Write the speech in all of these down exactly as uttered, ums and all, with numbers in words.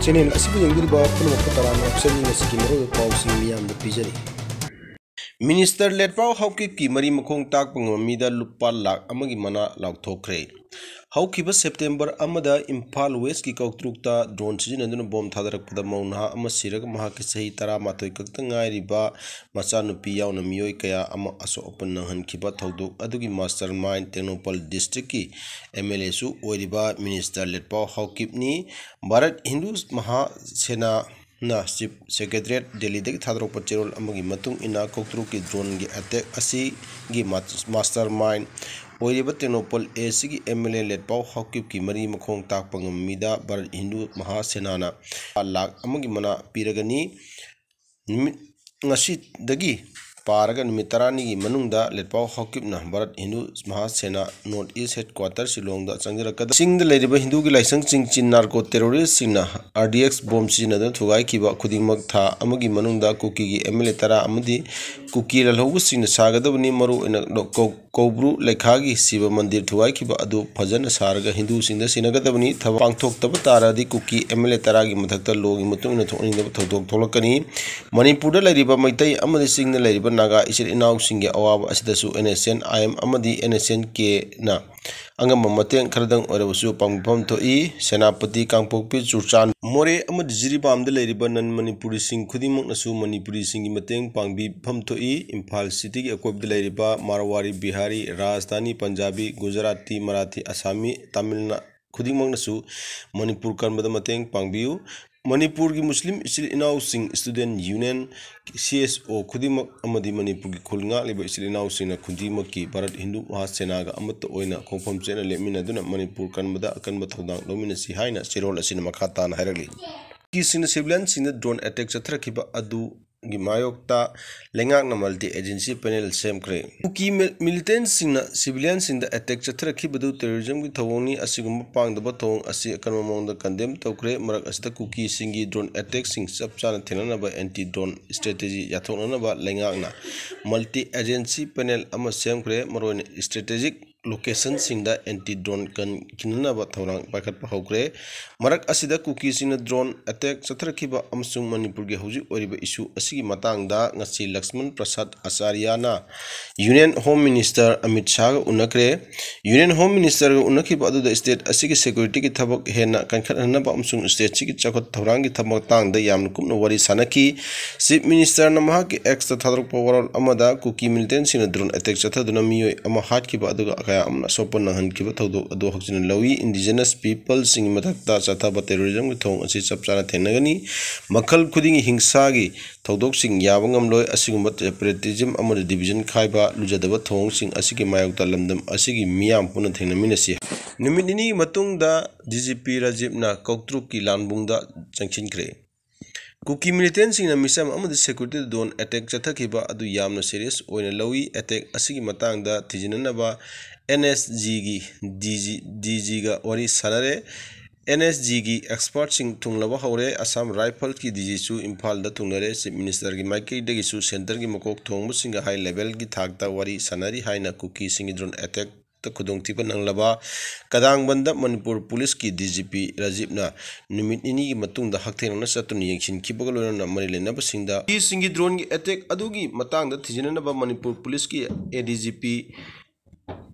Channel ꯑꯁꯤꯕꯨ ꯌꯦꯡꯕꯤꯔꯤꯕ ꯄꯨꯝꯅꯃꯛꯄꯨ ꯇꯔꯥꯝꯅ ꯑꯣꯛꯆꯔꯤ꯫ ꯉꯁꯤꯒꯤ ꯃꯔꯨꯑꯣꯏꯕ ꯄꯥꯎꯁꯤꯡ ꯃꯤꯌꯥꯝꯗ ꯄꯤꯖꯔꯤ꯫ ꯃꯤꯅꯤꯁꯇꯔ ꯂꯦꯠꯄꯥꯎ ꯍꯥꯎꯀꯤꯞꯀꯤ ꯃꯔꯤ ꯃꯈꯣꯡ ꯇꯥꯛꯄ ꯉꯝꯕ ꯃꯤꯗ ꯂꯨꯄꯥ ꯂꯥꯈ ꯑꯃꯒꯤ ꯃꯅꯥ ꯂꯥꯎꯊꯣꯛꯈ꯭ꯔꯦ꯫ ꯍꯧꯈꯤꯕ ꯁꯦꯞꯇꯦꯝꯕꯔ ꯑꯃꯗ ꯏꯝꯐꯥꯜ ꯋꯦꯁꯀꯤ ꯀꯧꯇ꯭ꯔꯨꯛꯇ ꯗ꯭ꯔꯣꯟ ꯁꯤꯖꯤꯟꯅꯗꯨꯅ ꯕꯣꯝ ꯊꯥꯗꯔꯛꯄꯗ ꯃꯧ ꯅꯍꯥ ꯑꯃ ꯁꯤꯔꯒ ꯃꯍꯥꯛꯀꯤ ꯆꯍꯤ ꯇꯔꯥꯃꯥꯊꯣꯏ ꯈꯛꯇ ꯉꯥꯏꯔꯤꯕ ꯃꯆꯥꯅꯨꯄꯤ ꯌꯥꯎꯅ ꯃꯤꯑꯣꯏ ꯀꯌꯥ ꯑꯃ ꯑꯁꯣꯛ ꯑꯄꯟ ꯅꯪꯍꯟꯈꯤꯕ ꯊꯧꯗꯣꯛ ꯑꯗꯨꯒꯤ ꯃꯥꯁꯇꯔ ꯃꯥꯏꯟ ꯇꯦꯡꯅꯧꯄꯜ ꯗꯤꯁꯇ꯭ꯔꯤꯛꯀꯤ ꯑꯦꯝ ꯑꯦꯜ ꯑꯦꯁꯨ ꯑꯣꯏꯔꯤꯕ minister ꯂꯦꯠꯄꯥꯎ ꯍꯥꯎꯀꯤꯞꯅꯤ꯫ Bharat Hindu ꯃꯍꯥꯁꯦꯅꯥꯅ chief secretariat ꯗꯦꯜꯂꯤꯗꯒꯤ ꯊꯥꯗꯣꯔꯛꯄ ꯆꯦꯔꯣꯜ ꯑꯃꯒꯤ ꯃꯇꯨꯡ ꯏꯟꯅ ꯀꯧꯇ꯭ꯔꯨꯛꯀꯤ ꯗ꯭ꯔꯣꯟꯒꯤ ꯑꯦꯇꯦꯛ ꯑꯁꯤꯒꯤ ꯃꯥꯁꯇꯔ ꯃꯥꯏꯟ ꯑꯣꯏꯔꯤꯕ ꯇꯦꯡꯅꯧꯄꯜ ꯑꯦ ꯁꯤꯒꯤ ꯑꯦꯝ ꯑꯦꯜ ꯑꯦ ꯂꯦꯠꯄꯥꯎ ꯍꯥꯎꯀꯤꯞꯀꯤ ꯃꯔꯤ ꯃꯈꯣꯡ ꯇꯥꯛꯄ ꯉꯝꯕ ꯃꯤꯗ ꯚꯥꯔꯠ ꯍꯤꯟꯗꯨ ꯃꯍꯥꯁꯦꯅꯥꯅ ꯂꯨꯄꯥ ꯂꯥꯈ ꯑꯃꯒꯤ ꯃꯅꯥ ꯄꯤꯔꯒꯅꯤ꯫ ꯅꯨꯃꯤꯠ ꯉꯁꯤꯗꯒꯤ ꯄꯥꯔꯒ ꯅꯨꯃꯤꯠ ꯇꯔꯥꯅꯤꯒꯤ ꯃꯅꯨꯡꯗ ꯂꯦꯠꯄꯥꯎ ꯍꯥꯎꯀꯤꯞꯅ ꯚꯥꯔꯠ ꯍꯤꯟꯗꯨ ꯃꯍꯥꯁꯦꯅꯥ ꯅꯣꯔꯠ ꯏꯁ ꯍꯦꯗꯀ꯭ꯋꯥꯇꯔ ꯁꯤꯂꯣꯡꯗ ꯆꯪꯖꯔꯛꯀꯗꯕ꯫ ꯆꯤꯡꯗ ꯂꯩꯔꯤꯕ ꯍꯤꯟꯗꯨꯒꯤ ꯂꯥꯏꯁꯪꯁꯤꯡ ꯆꯤꯟ ꯅꯥꯔꯀꯣ ꯇꯦꯔꯣꯔꯤꯁꯁꯤꯡꯅ ꯑꯥꯔ ꯗꯤ ꯑꯦꯛꯁ ꯕꯣꯝ ꯁꯤꯖꯤꯟꯅꯗꯨꯅ ꯊꯨꯒꯥꯏꯈꯤꯕ ꯈꯨꯗꯤꯡꯃꯛ ꯊꯥ ꯑꯃꯒꯤ ꯃꯅꯨꯡꯗ ꯀꯨꯀꯤꯒꯤ ꯑꯦꯝ ꯑꯦꯜ ꯑꯦ ꯇꯔꯥ ꯑꯃꯗꯤ ꯀꯨꯀꯤ ꯂꯥꯜꯍꯧꯕꯁꯤꯡꯅ ꯁꯥꯒꯗꯕꯅꯤ꯫ ꯃꯔꯨꯑꯣꯏꯅ ꯀꯧ-, ꯀꯧꯕ꯭ꯔꯨ ꯂꯩꯈꯥꯒꯤ ꯁꯤꯕ ꯃꯟꯗꯤꯔ ꯊꯨꯒꯥꯏꯈꯤꯕ ꯑꯗꯨ ꯐꯖꯅ ꯁꯥꯔꯒ ꯍꯤꯟꯗꯨꯁꯤꯡꯗ ꯁꯤꯟꯅꯒꯗꯕꯅꯤ꯫ ꯊꯕꯛ ꯄꯥꯡꯊꯣꯛꯇꯕ ꯇꯥꯔꯗꯤ ꯀꯨꯀꯤ ꯑꯦꯝ ꯑꯦꯜ ꯑꯦ ꯇꯔꯥꯒꯤ ꯃꯊꯛꯇ ꯂꯣꯒꯤ ꯃꯇꯨꯡ ꯏꯟꯅ ꯊꯣꯛꯍꯟꯅꯤꯡꯗꯕ ꯊꯧꯗꯣꯛ ꯊꯣꯛꯂꯛꯀꯅꯤ꯫ ꯃꯅꯤꯄꯨꯔꯗ ꯂꯩꯔꯤꯕ ꯃꯩꯇꯩ ꯑꯃꯗꯤ ꯆꯤꯡꯗ ꯂꯩꯔꯤꯕ ꯅꯥꯒꯥ ꯏꯆꯤꯜ ꯏꯅꯥꯎꯁꯤꯡꯒꯤ ꯑꯋꯥꯕ ꯑꯁꯤꯗꯁꯨ N S N I M ꯑꯃꯗꯤ ꯑꯦꯟ ꯑꯦꯁ ꯑꯦꯟ ꯀꯦꯅ ꯑꯉꯝꯕ ꯃꯇꯦꯡ ꯈꯔꯗꯪ ꯑꯣꯏꯔꯕꯁꯨ ꯄꯥꯡꯕꯤꯐꯝ ꯊꯣꯛꯏ꯫ ꯁꯦꯅꯥꯄꯇꯤ, ꯀꯥꯡꯄꯣꯛꯄꯤ, ꯆꯨꯔꯆꯥꯟ-, ꯃꯣꯔꯦ ꯑꯃꯗꯤ ꯖꯤꯔꯤꯕꯥꯝꯗ ꯂꯩꯔꯤꯕ ꯅꯟ ꯃꯅꯤꯄꯨꯔꯤꯁꯤꯡ ꯈꯨꯗꯤꯡꯃꯛꯅꯁꯨ ꯃꯅꯤꯄꯨꯔꯤꯁꯤꯡꯒꯤ ꯃꯇꯦꯡ ꯄꯥꯡꯕꯤꯐꯝ ꯊꯣꯛꯏ꯫ ꯏꯝꯐꯥꯜ ꯁꯤꯇꯤꯒꯤ ꯑꯀꯣꯏꯕꯗ ꯂꯩꯔꯤꯕ ꯃꯥꯔꯋꯥꯔꯤ, ꯕꯤꯍꯥꯔꯤ, ꯔꯥꯖꯁꯊꯥꯅꯤ, ꯄꯟꯖꯥꯕꯤ, ꯒꯨꯖꯔꯥꯇꯤ, ꯃꯔꯥꯊꯤ, ꯑꯁꯥꯃꯤ, ꯇꯥꯃꯤꯜꯅꯥ ꯈꯨꯗꯤꯡꯃꯛꯅꯁꯨ ꯃꯅꯤꯄꯨꯔ ꯀꯟꯕꯗ ꯃꯇꯦꯡ ꯄꯥꯡꯕꯤꯌꯨ꯫ ꯃꯅꯤꯄꯨꯔꯒꯤ ꯃꯨꯁꯂꯤꯝ ꯏꯆꯤꯜ ꯏꯅꯥꯎꯁꯤꯡ, ꯁ꯭ꯇꯨꯗꯦꯟꯠ ꯌꯨꯅꯤꯌꯟ, ꯁꯤ ꯑꯦꯁ ꯑꯣ ꯈꯨꯗꯤꯡꯃꯛ ꯑꯃꯗꯤ ꯃꯅꯤꯄꯨꯔꯒꯤ ꯈꯨꯜ ꯉꯥꯛꯂꯤꯕ ꯏꯆꯤꯜ ꯏꯅꯥꯎꯁꯤꯡꯅ ꯈꯨꯗꯤꯡꯃꯛꯀꯤ ꯚꯥꯔꯠ ꯍꯤꯟꯗꯨ ꯃꯍꯥꯁꯦꯅꯥꯒ ꯑꯃꯠꯇ ꯑꯣꯏꯅ ꯈꯣꯡꯐꯝ ꯆꯦꯠꯅ ꯂꯦꯞꯃꯤꯟꯅꯗꯨꯅ ꯃꯅꯤꯄꯨꯔ ꯀꯟꯕꯗ ꯑꯀꯟꯕ ꯊꯧꯗꯥꯡ ꯂꯧꯃꯤꯟꯅꯁꯤ ꯍꯥꯏꯅ ꯆꯦꯔꯣꯜ ꯑꯁꯤꯅ ꯃꯈꯥ ꯇꯥꯅ ꯍꯥꯏꯔꯛꯂꯤ꯫ ꯀꯨꯀꯤꯁꯤꯡꯅ ꯁꯤꯚꯤꯂꯤꯌꯟꯁꯤꯡꯗ ꯗ꯭ꯔꯣꯟ ꯑꯦꯇꯦꯛ ꯆꯠꯊꯔꯛꯈꯤꯕ ꯑꯗꯨꯒꯤ ꯃꯥꯌꯣꯛꯇ ꯂꯩꯉꯥꯛꯅ ꯃꯜꯇꯤ ꯑꯦꯖꯦꯟꯁꯤ ꯄꯦꯅꯦꯜ ꯁꯦꯝꯈ꯭ꯔꯦ꯫ ꯀꯨꯀꯤ ꯃꯤ-, ꯃꯤꯂꯤꯇꯦꯟꯠꯁꯤꯡꯅ ꯁꯤꯚꯤꯂꯤꯌꯟꯁꯤꯡꯗ ꯑꯦꯇꯦꯛ ꯆꯠꯊꯔꯛꯈꯤꯕꯗꯨ ꯇꯦꯔꯣꯔꯤꯖꯝꯒꯤ ꯊꯧꯑꯣꯡꯅꯤ꯫ ꯑꯁꯤꯒꯨꯝꯕ ꯄꯥꯡꯗꯕ ꯊꯧꯑꯣꯡ ꯑꯁꯤ ꯑꯀꯟꯕ ꯃꯑꯣꯡꯗ ꯀꯟꯗꯦꯝ ꯇꯧꯈ꯭ꯔꯦ꯫ ꯃꯔꯛ ꯑꯁꯤꯗ ꯀꯨꯀꯤꯁꯤꯡꯒꯤ ꯗ꯭ꯔꯣꯟ ꯑꯦꯇꯦꯛꯁꯤꯡ ꯆꯞ ꯆꯥꯅ ꯊꯦꯡꯅꯅꯕ ꯑꯦꯟꯇꯤ ꯗ꯭ꯔꯣꯟ ꯁ꯭ꯇ꯭ꯔꯦꯇꯦꯖꯤ ꯌꯥꯊꯣꯛꯅꯅꯕ ꯂꯩꯉꯥꯛꯅ ꯃꯜꯇꯤ ꯑꯦꯖꯦꯟꯁꯤ ꯄꯦꯅꯦꯜ ꯑꯃ ꯁꯦꯝꯈ꯭ꯔꯦ꯫ ꯃꯔꯨꯑꯣꯏꯅ ꯁ꯭ꯇ꯭ꯔꯦꯇꯦꯖꯤꯛ ꯂꯣꯀꯦꯁꯟꯁꯤꯡꯗ ꯑꯦꯟꯇꯤ ꯗ꯭ꯔꯣꯟ ꯒꯟ ꯈꯤꯟꯅꯅꯕ ꯊꯧꯔꯥꯡ ꯄꯥꯏꯈꯠꯄ ꯍꯧꯈ꯭ꯔꯦ꯫ ꯃꯔꯛ ꯑꯁꯤꯗ ꯀꯨꯀꯤꯁꯤꯡꯅ ꯗ꯭ꯔꯣꯟ ꯑꯦꯇꯦꯛ ꯆꯠꯊꯔꯛꯈꯤꯕ ꯑꯃꯁꯨꯡ ꯃꯅꯤꯄꯨꯔꯒꯤ ꯍꯧꯖꯤꯛ ꯑꯣꯏꯔꯤꯕ ꯏꯁꯨ ꯑꯁꯤꯒꯤ ꯃꯇꯥꯡꯗ ꯉꯁꯤ ꯂꯛꯁꯃꯟ ꯄ꯭ꯔꯁꯥꯗ ꯑꯆꯥꯔꯌꯥꯅ ꯌꯨꯅꯤꯌꯟ ꯍꯣꯝ ꯃꯤꯅꯤꯁꯇꯔ ꯑꯃꯤꯠ ꯁꯥꯍꯒ ꯎꯅꯈ꯭ꯔꯦ꯫ ꯌꯨꯅꯤꯌꯟ ꯍꯣꯝ ꯃꯤꯅꯤꯁꯇꯔꯒ ꯎꯅꯈꯤꯕ ꯑꯗꯨꯗ ꯁ꯭ꯇꯦꯠ ꯑꯁꯤꯒꯤ ꯁꯦꯀ꯭ꯌꯨꯔꯤꯇꯤꯒꯤ ꯊꯕꯛ ꯍꯦꯟꯅ ꯀꯟꯈꯠꯍꯟꯅꯕ ꯑꯃꯁꯨꯡ ꯁ꯭ꯇꯦꯠꯁꯤꯒꯤ ꯆꯥꯎꯈꯠ ꯊꯧꯔꯥꯡꯒꯤ ꯊꯕꯛ ꯃꯇꯥꯡꯗ ꯌꯥꯝꯅ ꯀꯨꯞꯅ ꯋꯥꯔꯤ ꯁꯥꯅꯈꯤ꯫ ꯆꯤꯐ ꯃꯤꯅꯤꯁꯇꯔꯅ ꯃꯍꯥꯛꯀꯤ ꯑꯦꯛꯁꯇ ꯊꯥꯗꯣꯔꯛꯄ ꯋꯥꯔꯣꯜ ꯑꯃꯗ ꯀꯨꯀꯤ ꯃꯤꯂꯤꯇꯦꯟꯁꯤꯡꯅ ꯗ꯭ꯔꯣꯟ ꯑꯦꯇꯦꯛ ꯆꯠꯊꯗꯨꯅ ꯃꯤꯑꯣꯏ ꯑꯃ ꯍꯥꯠꯈꯤꯕ ꯑꯗꯨꯒ ꯀꯌꯥ ꯑꯃꯅ ꯑꯁꯣꯛꯄ ꯅꯪꯍꯟꯈꯤꯕ ꯊꯧꯗꯣꯛ ꯑꯗꯨ ꯍꯛꯆꯤꯟꯅ ꯂꯧꯏ꯫ ꯏꯟꯗꯤꯖꯤꯅꯁ ꯄꯤꯄꯜꯁꯤꯡꯒꯤ ꯃꯊꯛꯇ ꯆꯠꯊꯕ ꯇꯦꯔꯣꯔꯤꯖꯝꯒꯤ ꯊꯧꯑꯣꯡ ꯑꯁꯤ ꯆꯞ ꯆꯥꯅ ꯊꯦꯡꯅꯒꯅꯤ꯫ ꯃꯈꯜ ꯈꯨꯗꯤꯡꯒꯤ ꯍꯤꯡꯁꯥꯒꯤ ꯊꯧꯗꯣꯛꯁꯤꯡ ꯌꯥꯕ ꯉꯝꯂꯣꯏ꯫ ꯑꯁꯤꯒꯨꯝꯕ ꯁꯦꯄꯔꯦꯇꯤꯖꯝ ꯑꯃꯗꯤ ꯗꯤꯚꯤꯖꯟ ꯈꯥꯏꯕ ꯂꯨꯖꯗꯕ ꯊꯧꯑꯣꯡꯁꯤꯡ ꯑꯁꯤꯒꯤ ꯃꯥꯌꯣꯛꯇ ꯂꯝꯗꯝ ꯑꯁꯤꯒꯤ ꯃꯤꯌꯥꯝ ꯄꯨꯟꯅ ꯊꯦꯡꯅꯃꯤꯟꯅꯁꯤ꯫ ꯅꯨꯃꯤꯠ ꯅꯤꯅꯤꯒꯤ ꯃꯇꯨꯡꯗ ꯗꯤ ꯖꯤ ꯄꯤ ꯔꯥꯖꯤꯞꯅ ꯀꯧꯇ꯭ꯔꯨꯛꯀꯤ ꯂꯥꯟꯕꯨꯡꯗ ꯆꯪꯁꯤꯟꯈ꯭ꯔꯦ꯫ ꯀꯨꯀꯤ ꯃꯤꯂꯤꯇꯦꯟꯁꯤꯡꯅ ꯃꯤꯆꯝ ꯑꯃꯗꯤ ꯁꯦꯀ꯭ꯌꯨꯔꯤꯇꯤ ꯗ꯭ꯔꯣꯟ ꯑꯦꯇꯦꯛ ꯆꯠꯊꯈꯤꯕ ꯑꯗꯨ ꯌꯥꯝꯅ ꯁꯤꯔꯤꯌꯁ ꯑꯣꯏꯅ ꯂꯧꯏ꯫ ꯑꯦꯇꯦꯛ ꯑꯁꯤꯒꯤ ꯃꯇꯥꯡꯗ ꯊꯤꯖꯤꯟꯅꯅꯕ ꯑꯦꯟ ꯑꯦꯁ ꯖꯤꯒꯤ ꯗꯤ ꯖꯤ, ꯗꯤ ꯖꯤꯒ ꯋꯥꯔꯤ ꯁꯥꯟꯅꯔꯦ꯫ ꯑꯦꯟ ꯑꯦꯁ ꯖꯤꯒꯤ ꯑꯦꯛꯁꯄꯔꯠꯁꯤꯡ ꯊꯨꯡꯂꯕ ꯍꯧꯔꯦ꯫ ꯑꯁꯥꯝ ꯔꯥꯏꯐꯜꯁꯀꯤ ꯗꯤ ꯖꯤꯁꯨ ꯏꯝꯐꯥꯜꯗ ꯊꯨꯡꯂꯔꯦ꯫ ꯆꯤꯐ ꯃꯤꯅꯤꯁꯇꯔꯒꯤ ꯃꯥꯏꯀꯩꯗꯒꯤꯁꯨ ꯁꯦꯟꯇꯔꯒꯤ ꯃꯀꯣꯛ ꯊꯣꯡꯕꯁꯤꯡꯒ ꯍꯥꯏ ꯂꯦꯚꯦꯜꯒꯤ ꯊꯥꯛꯇ ꯋꯥꯔꯤ ꯁꯥꯟꯅꯔꯤ ꯍꯥꯏꯅ ꯀꯨꯀꯤꯁꯤꯡꯒꯤ ꯗ꯭ꯔꯣꯟ ꯑꯦꯇꯦꯛꯇ ꯈꯨꯗꯣꯡꯊꯤꯕ ꯅꯪꯂꯕ ꯀꯗꯥꯡꯕꯟꯗ ꯃꯅꯤꯄꯨꯔ ꯄꯨꯂꯤꯁꯀꯤ ꯗꯤ ꯖꯤ ꯄꯤ ꯔꯥꯖꯤꯞꯅ ꯅꯨꯃꯤꯠ ꯅꯤꯅꯤꯒꯤ ꯃꯇꯨꯡꯗ ꯍꯛꯊꯦꯡꯅꯅ ꯆꯠꯇꯨꯅ ꯌꯦꯡꯁꯤꯟꯈꯤꯕꯒ ꯂꯣꯏꯅꯅ ꯃꯔꯤ ꯂꯩꯅꯕꯁꯤꯡꯗ ꯀꯨꯀꯤꯁꯤꯡꯒꯤ ꯗ꯭ꯔꯣꯟꯒꯤ ꯑꯦꯇꯦꯛ ꯑꯗꯨꯒꯤ ꯃꯇꯥꯡꯗ ꯊꯤꯖꯤꯟꯅꯅꯕ ꯃꯅꯤꯄꯨꯔ ꯄꯨꯂꯤꯁꯀꯤ ꯑꯦ ꯗꯤ ꯖꯤ ꯄꯤ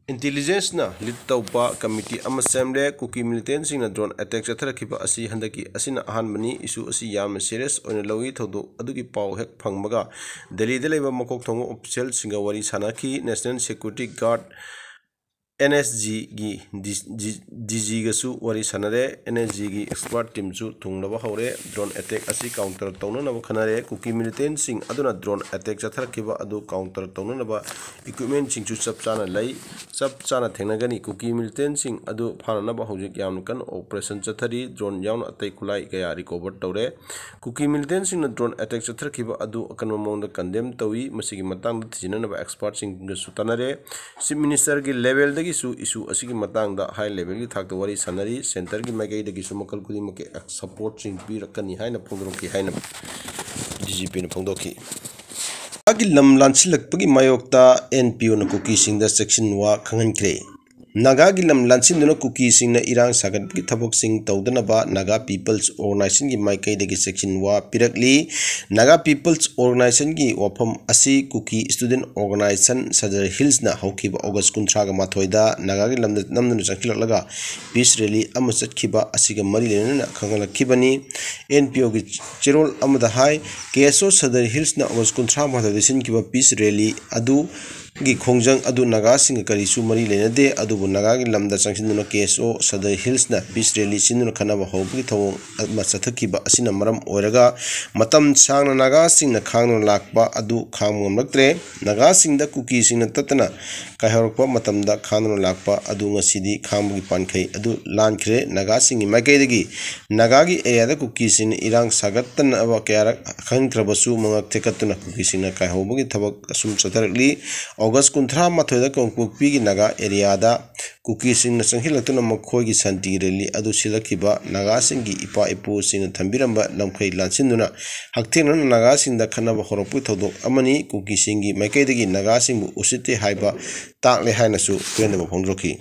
ꯏꯟꯇꯦꯂꯤꯖꯦꯟꯁꯅ ꯂꯤꯗ ꯇꯧꯕ ꯀꯃꯤꯇꯤ ꯑꯃ ꯁꯦꯝꯂꯦ꯫ ꯀꯨꯀꯤ ꯃꯤꯂꯤꯇꯦꯟꯁꯤꯡꯅ ꯗ꯭ꯔꯣꯟ ꯑꯦꯇꯦꯛ ꯆꯠꯊꯔꯛꯈꯤꯕ ꯑꯁꯤ ꯍꯟꯗꯛꯀꯤ ꯑꯁꯤꯅ ꯑꯍꯥꯟꯕꯅꯤ꯫ ꯏꯁꯨ ꯑꯁꯤ ꯌꯥꯝꯅ ꯁꯤꯔꯤꯌꯁ ꯑꯣꯏꯅ ꯂꯧꯏ꯫ ꯊꯧꯗꯣꯛ ꯑꯗꯨꯒꯤ ꯄꯥꯎ ꯍꯦꯛ ꯐꯪꯕꯒ ꯗꯦꯜꯂꯤꯗ ꯂꯩꯕ ꯃꯀꯣꯛ ꯊꯣꯡꯕ ꯑꯣꯐꯤꯁꯤꯌꯦꯜꯁꯤꯡꯒ ꯋꯥꯔꯤ ꯁꯥꯅꯈꯤ꯫ National security guard, N S ꯖꯤꯒꯤ ꯗꯤ-, ꯖꯤ-, ꯗꯤ ꯖꯤꯒꯁꯨ ꯋꯥꯔꯤ ꯁꯥꯅꯔꯦ꯫ ꯑꯦꯟ ꯑꯦꯁ ꯖꯤꯒꯤ ꯑꯦꯛꯁꯄꯔꯠ ꯇꯤꯝꯁꯨ ꯊꯨꯡꯂꯕ ꯍꯧꯔꯦ꯫ ꯗ꯭ꯔꯣꯟ ꯑꯦꯇꯦꯛ ꯑꯁꯤ ꯀꯥꯎꯟꯇꯔ ꯇꯧꯅꯅꯕ ꯈꯟꯅꯔꯦ꯫ ꯀꯨꯀꯤ ꯃꯤꯂꯤꯇꯦꯟꯁꯤꯡ ꯑꯗꯨꯅ ꯗ꯭ꯔꯣꯟ ꯑꯦꯇꯦꯛ ꯆꯠꯊꯔꯛꯈꯤꯕ ꯑꯗꯨ ꯀꯥꯎꯟꯇꯔ ꯇꯧꯅꯅꯕ ꯏꯀ꯭ꯋꯤꯞꯃꯦꯟꯁꯤꯡꯁꯨ ꯆꯞ ꯆꯥꯅ ꯂꯩ꯫ ꯆꯞ ꯆꯥꯅ ꯊꯦꯡꯅꯒꯅꯤ꯫ ꯀꯨꯀꯤ ꯃꯤꯂꯤꯇꯦꯟꯁꯤꯡ ꯑꯗꯨ ꯐꯥꯅꯅꯕ ꯍꯧꯖꯤꯛ ꯌꯥꯝꯅ ꯀꯟꯅ ꯑꯣꯄꯔꯦꯁꯟ ꯆꯠꯊꯔꯤ꯫ ꯗ꯭ꯔꯣꯟ ꯌꯥꯎꯅ ꯑꯇꯩ ꯈꯨꯠꯂꯥꯏ ꯀꯌꯥ ꯔꯤꯀꯣꯚꯔ ꯇꯧꯔꯦ꯫ ꯀꯨꯀꯤ ꯃꯤꯂꯤꯇꯦꯟꯁꯤꯡꯅ ꯗ꯭ꯔꯣꯟ ꯑꯦꯇꯦꯛ ꯆꯠꯊꯔꯛꯈꯤꯕ ꯑꯗꯨ ꯑꯀꯟꯕ ꯃꯑꯣꯡꯗ ꯀꯟꯗꯦꯝ ꯇꯧꯏ꯫ ꯃꯁꯤꯒꯤ ꯃꯇꯥꯡꯗ ꯊꯤꯖꯤꯟꯅꯅꯕ ꯑꯦꯛꯁꯄꯔꯠꯁꯤꯡꯒꯁꯨ ꯇꯥꯟꯅꯔꯦ꯫ ꯆꯤꯐ ꯃꯤꯅꯤꯁꯇꯔꯒꯤ ꯂꯦꯚꯦꯜꯗꯒꯤꯁꯨ ꯏꯁꯨ ꯑꯁꯤꯒꯤ ꯃꯇꯥꯡꯗ ꯍꯥꯏ ꯂꯦꯚꯦꯜꯒꯤ ꯊꯥꯛꯇ ꯋꯥꯔꯤ ꯁꯥꯟꯅꯔꯤ꯫ ꯁꯦꯟꯇꯔꯒꯤ ꯃꯥꯏꯀꯩꯗꯒꯤꯁꯨ ꯃꯈꯜ ꯈꯨꯗꯤꯡꯃꯛꯀꯤ ꯁꯄꯣꯔꯠꯁꯤꯡ ꯄꯤꯔꯛꯀꯅꯤ ꯍꯥꯏꯅ ꯐꯣꯡꯗꯣꯔꯛꯈꯤ ꯍꯥꯏꯅ ꯗꯤ ꯖꯤ ꯄꯤꯅ ꯐꯣꯡꯗꯣꯛꯈꯤ꯫ ꯅꯥꯒꯥꯒꯤ ꯂꯝ ꯂꯥꯟꯁꯤꯜꯂꯛꯄꯒꯤ ꯃꯥꯌꯣꯛꯇ ꯑꯦꯟ ꯄꯤ ꯑꯣꯅ ꯀꯨꯀꯤꯁꯤꯡꯗ ꯆꯦꯛꯁꯤꯟꯋꯥ ꯈꯪꯍꯟꯈ꯭ꯔꯦ꯫ ꯅꯥꯒꯥꯒꯤ ꯂꯝ ꯂꯥꯟꯁꯤꯟꯗꯨꯅ ꯀꯨꯀꯤꯁꯤꯡꯅ ꯏꯔꯥꯡ ꯁꯥꯒꯠꯄꯒꯤ ꯊꯕꯛꯁꯤꯡ ꯇꯧꯗꯅꯕ ꯅꯥꯒꯥ ꯄꯤꯄꯜꯁ ꯑꯣꯔꯒꯅꯥꯏꯖꯦꯁꯟꯒꯤ ꯃꯥꯏꯀꯩꯗꯒꯤ ꯆꯦꯛꯁꯤꯟꯋꯥ ꯄꯤꯔꯛꯂꯤ꯫ ꯅꯥꯒꯥ ꯄꯤꯄꯜꯁ ꯑꯣꯔꯒꯅꯥꯏꯖꯦꯁꯟꯒꯤ ꯋꯥꯐꯝ ꯑꯁꯤ ꯀꯨꯀꯤ ꯁ꯭ꯇꯨꯗꯦꯟꯠ ꯑꯣꯔꯒꯅꯥꯏꯖꯦꯁꯟ ꯁꯗꯔ ꯍꯤꯜꯁꯅ ꯍꯧꯈꯤꯕ ꯑꯣꯒꯁ ꯀꯨꯟꯊ꯭ꯔꯥꯒ ꯃꯥꯊꯣꯏꯗ ꯅꯥꯒꯥꯒꯤ ꯂꯝꯗ ꯅꯝꯗꯨꯅ ꯆꯪꯁꯤꯜꯂꯛꯂꯒ ꯄꯤꯁ ꯔꯦꯂꯤ ꯑꯃ ꯆꯠꯈꯤꯕ ꯑꯁꯤꯒ ꯃꯔꯤ ꯂꯩꯅꯅ ꯈꯪꯍꯜꯂꯛꯈꯤꯕꯅꯤ꯫ ꯑꯦꯟ ꯄꯤ ꯑꯣꯒꯤ ꯆꯦꯔꯣꯜ ꯑꯃꯗ ꯍꯥꯏ, ꯀꯦ ꯑꯦꯁ ꯑꯣ ꯁꯗꯔ ꯍꯤꯜꯁꯅ ꯑꯣꯒꯁ ꯀꯨꯟꯊ꯭ꯔꯥ ꯃꯥꯊꯣꯏꯗ ꯁꯤꯟꯈꯤꯕ ꯄꯤꯁ ꯔꯦꯂꯤ ꯑꯗꯨ ꯒꯤ ꯈꯣꯡꯖꯪ ꯑꯗꯨ ꯅꯥꯒꯥꯁꯤꯡꯒ ꯀꯔꯤꯁꯨ ꯃꯔꯤ ꯂꯩꯅꯗꯦ, ꯑꯗꯨꯕꯨ ꯅꯥꯒꯥꯒꯤ ꯂꯝꯗ ꯆꯪꯁꯤꯟꯗꯨꯅ ꯀꯦ ꯑꯦꯁ ꯑꯣ ꯁꯗꯔ ꯍꯤꯜꯁꯅ ꯄꯤꯁ ꯔꯦꯂꯤ ꯁꯤꯟꯗꯨꯅ ꯈꯠꯅꯕ ꯍꯧꯕꯒꯤ ꯊꯧꯑꯣꯡ ꯑꯃ ꯆꯠꯊꯈꯤꯕ ꯑꯁꯤꯅ ꯃꯔꯝ ꯑꯣꯏꯔꯒ ꯃꯇꯝ ꯁꯥꯡꯅ ꯅꯥꯒꯥꯁꯤꯡꯅ ꯈꯥꯡꯗꯨꯅ ꯂꯥꯛꯄ ꯑꯗꯨ ꯈꯥꯡꯕ ꯉꯝꯂꯛꯇ꯭ꯔꯦ꯫ ꯅꯥꯒꯥꯁꯤꯡꯗ ꯀꯨꯀꯤꯁꯤꯡꯅ ꯇꯠꯇꯅ ꯀꯥꯏꯍꯧꯔꯛꯄ ꯃꯇꯝꯗ ꯈꯥꯡꯗꯨꯅ ꯂꯥꯛꯄ ꯑꯗꯨ ꯉꯁꯤꯗꯤ ꯈꯥꯡꯕꯒꯤ ꯄꯥꯟꯈꯩ ꯑꯗꯨ ꯂꯥꯟꯈ꯭ꯔꯦ꯫ ꯅꯥꯒꯥꯁꯤꯡꯒꯤ ꯃꯥꯏꯀꯩꯗꯒꯤ ꯅꯥꯒꯥꯒꯤ ꯑꯦꯔꯤꯌꯥꯗ ꯀꯨꯀꯤꯁꯤꯡꯅ ꯏꯔꯥꯡ ꯁꯥꯒꯠꯇꯅꯕ ꯀꯌꯥꯔꯛ ꯈꯟꯈ꯭ꯔꯕꯁꯨ ꯃꯉꯛ ꯊꯦꯛꯀꯠꯇꯨꯅ ꯀꯨꯀꯤꯁꯤꯡꯅ ꯀꯥꯏꯍꯧꯕꯒꯤ ꯊꯕꯛ ꯑꯁꯨꯝ ꯆꯠꯊꯔꯛꯂꯤ꯫ ꯑꯣꯒꯁ ꯀꯨꯟꯊ꯭ꯔꯥ ꯃꯥꯊꯣꯏꯗ ꯀꯥꯡꯄꯣꯛꯄꯤꯒꯤ ꯅꯥꯒꯥ ꯑꯦꯔꯤꯌꯥꯗ ꯀꯨꯀꯤꯁꯤꯡꯅ ꯆꯪꯁꯤꯜꯂꯛꯇꯨꯅ ꯃꯈꯣꯏꯒꯤ ꯁꯥꯟꯇꯤ ꯔꯦꯂꯤ ꯑꯗꯨ ꯁꯤꯜꯂꯛꯈꯤꯕ ꯅꯥꯒꯥꯁꯤꯡꯒꯤ ꯏꯄꯥ ꯏꯄꯨꯁꯤꯡꯅ ꯊꯝꯕꯤꯔꯝꯕ ꯂꯝꯈꯩ ꯂꯥꯟꯁꯤꯟꯗꯨꯅ ꯍꯛꯊꯦꯡꯅꯅ ꯅꯥꯒꯥꯁꯤꯡꯗ ꯈꯠꯅꯕ ꯍꯧꯔꯛꯄꯒꯤ ꯊꯧꯗꯣꯛ ꯑꯃꯅꯤ꯫ ꯀꯨꯀꯤꯁꯤꯡꯒꯤ ꯃꯥꯏꯀꯩꯗꯒꯤ ꯅꯥꯒꯥꯁꯤꯡꯕꯨ ꯎꯁꯤꯠꯇꯦ ꯍꯥꯏꯕ ꯇꯥꯛꯂꯦ ꯍꯥꯏꯅꯁꯨ ꯄꯦꯟꯗꯕ ꯐꯣꯡꯗꯣꯛꯈꯤ꯫